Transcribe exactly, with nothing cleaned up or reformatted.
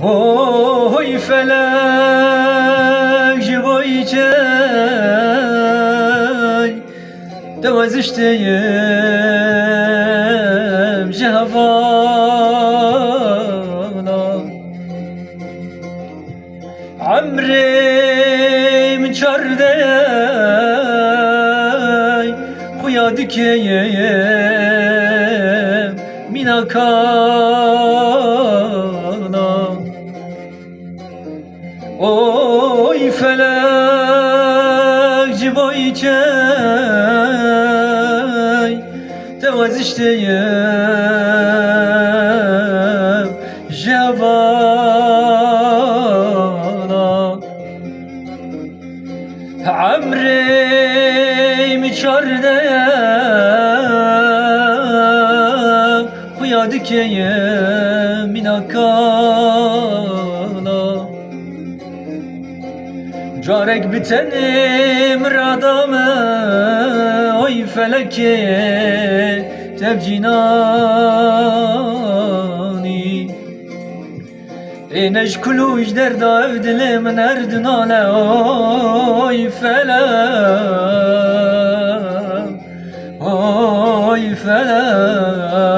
Hoy felek, ji bo çi te wezişteyim ji hevana. Emrê min çardeh xuya dikeyim mîna kana. Oy felek, ji bo çi te wezişteyim ji hevana. Emrê min çardeh xuya dikeyim mîna kana. Carek bi tenê min rada me, oy felekê tevcînanî. Ê ne ji kul û ji derda ev dilê min her du nale, oy felek, oy felek.